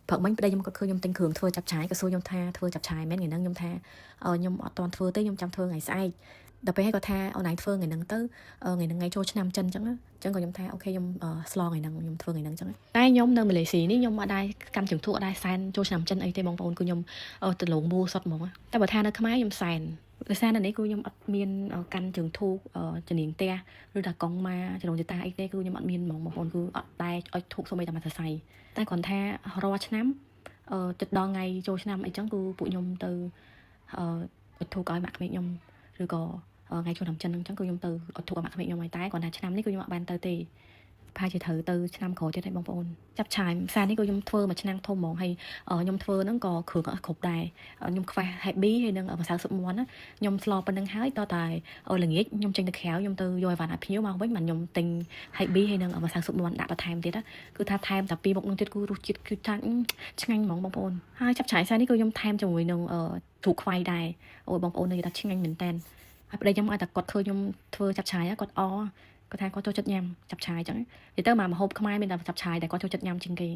ព្រឹកមិញប្តីខ្ញុំក៏ឃើញខ្ញុំទិញគ្រឿងធ្វើចាប់ឆាយក៏សួរខ្ញុំថាធ្វើចាប់ឆាយមែនថ្ងៃហ្នឹងខ្ញុំថាខ្ញុំអត់ទាន់ធ្វើទេខ្ញុំចាំធ្វើថ្ងៃស្អែកដល់ពេលហើយគាត់ថាអូនឯងធ្វើថ្ងៃហ្នឹងទៅថ្ងៃហ្នឹងថ្ងៃចូលឆ្នាំចិនអញ្ចឹងអញ្ចឹងក៏ខ្ញុំថា okay ខ្ញុំស្លថ្ងៃហ្នឹងខ្ញុំធ្វើថ្ងៃហ្នឹងអញ្ចឹងតែខ្ញុំនៅម៉ាឡេស៊ីនេះខ្ញុំអត់ដែរកម្មជើងធូអត់ដែរសែនចូលឆ្នាំចិនអីទេបងប្អូនគឺខ្ញុំទៅលងមូសុតហ្មងតែបើថានៅខ្មែរខ្ញុំសែនដោយសារនៅនេះគឺខ្ញុំអត់មានកាន់ជើងធូបជំនាញផ្ទះឬថាកង់ម៉ាចរងចតាអីទេគឺខ្ញុំអត់មានហ្មងបងប្អូនគឺអត់ដែរអុជធូបសូម្បីតែមួយសរសៃតែគ្រាន់ថារាល់ឆ្នាំចិត្តដល់ថ្ងៃចូលឆ្នាំអីចឹងគឺពួកខ្ញុំទៅអុជធូបឲ្យម៉ាក់ក្មេកខ្ញុំឬក៏ថ្ងៃចូលឆ្នាំចិនហ្នឹងចឹងគឺខ្ញុំទៅអុជធូបឲ្យម៉ាក់ក្មេកខ្ញុំហើយតែគ្រាន់ថាឆ្នាំនេះគឺខ្ញុំអត់បានទៅទេប្រហែលជាត្រូវទៅឆ្នាំក្រោយទៀតហើយបងប្អូនចាប់ឆាយផ្សារនេះគឺខ្ញុំធ្វើមួយឆ្នាំធំហ្មងហើយខ្ញុំធ្វើហ្នឹងក៏គ្រឿងអត់គ្រប់ដែរខ្ញុំខ្វះ happy ហើយនឹងម្សៅស៊ុបមាន់ណាខ្ញុំស្លប៉ុណ្្នឹងហើយតតែល្ងាចខ្ញុំចេញទៅក្រៅខ្ញុំទៅយកអីវ៉ាន់ឲ្យភ្ញៀវមកវិញបានខ្ញុំទិញ happy ហើយនឹងម្សៅស៊ុបមាន់ដាក់បន្ថែមទៀតណាគឺថាថែមតែពីរមុខនឹងទៀតគឺរសជាតិគឺថាឆ្ងាញ់ហ្មងបងប្អូនហើយចាប់ឆាយផ្សារនេះគឺខ្ញុំថែមជាមួយនឹងជ្រូកខ្វៃដែរអូយបងប្អូននិយាយថាឆ្ងាញ់មែនតើហើយប្តីខ្ញុំឲ្យតែគាត់ឃើញខ្ញុំធ្វើចាប់ឆាយគាត់អគាត់ថាគាត់ចូលចិត្តញ៉ាំចាប់ឆាយអញ្ចឹងនិយាយទៅមកម្ហូបខ្មែរមានតែចាប់ឆាយតែគាត់ចូលចិត្តញ៉ាំជាងគេ។